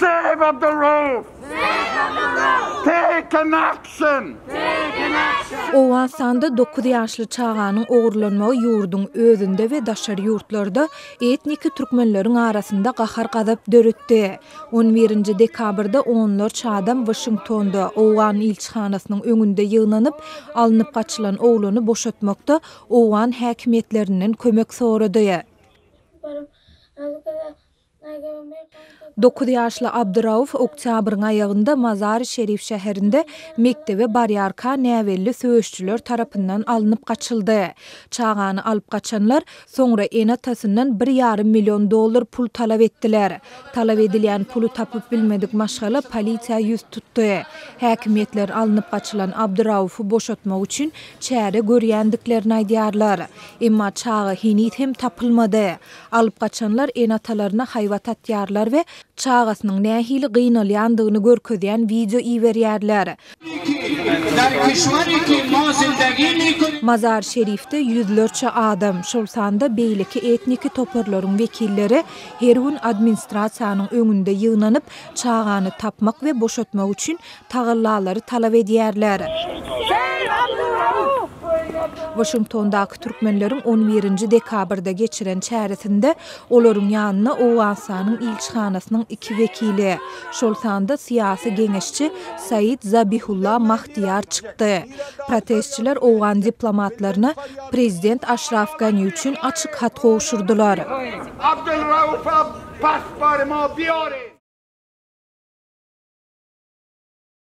Save Abdulrauf! Take an action! Owganystanda dokuz ýaşly çaganyň ogurlanmagy ýurduň özünde we daşary ýurtlarda etniki türkmenleriň arasynda gahar-gazap döretdi. On birinji dekabrda onlarça adam Waşingtonda, owgan ilçihanasynyň öňünde ýygnanyp, alnyp gaçylan oglany boşatmakda owgan häkimiýetlerinden kömek sorady. Dokuz ýaşly Abdyrauf oktýabryň aýagynda Mazary-Şerif şäherinde mekdebe barýarka näbelli söweşijiler tarapyndan alnyp gaçyldy. Çagany alyp gaçanlar soňra ene-atasyndan bir ýarym million dollar pul talap etdiler. Talap edilýän puly tapyp bilmedik maşgala polisiýa ýüz tutdy. Häkimiýetler alnyp gaçylan Abdyraufy boşatmak üçin çäre görýändiklerini aýdýarlar. Emma çaga heniz hem tapylmady. Alyp gaçanlar ene-atalaryna haýbat atýarlar we çagasynyň nähili gynalýandygyny görkezýän wideo iberýärler. Mazar-Şerifde ýüzlerçe adam, şol sanda beýleki etniki toparlaryň wekilleri her gün administrasiýanyň öňünde ýygnanyp, çagany tapmak we boşatmak üçin tagallalary talap edýärler. Waşingtondaky türkmenleriň on birinji dekabrda geçiren çäresinde olaryň ýanyna Owganystanyň ilçihanasynyň iki wekili, şol sanda syýasy geňeşçi Said Zabihulla Mahdiýar çykdy. Protestçiler owgan diplomatlaryna prezident Aşraf Gani üçin açyk hat gowşurdylar.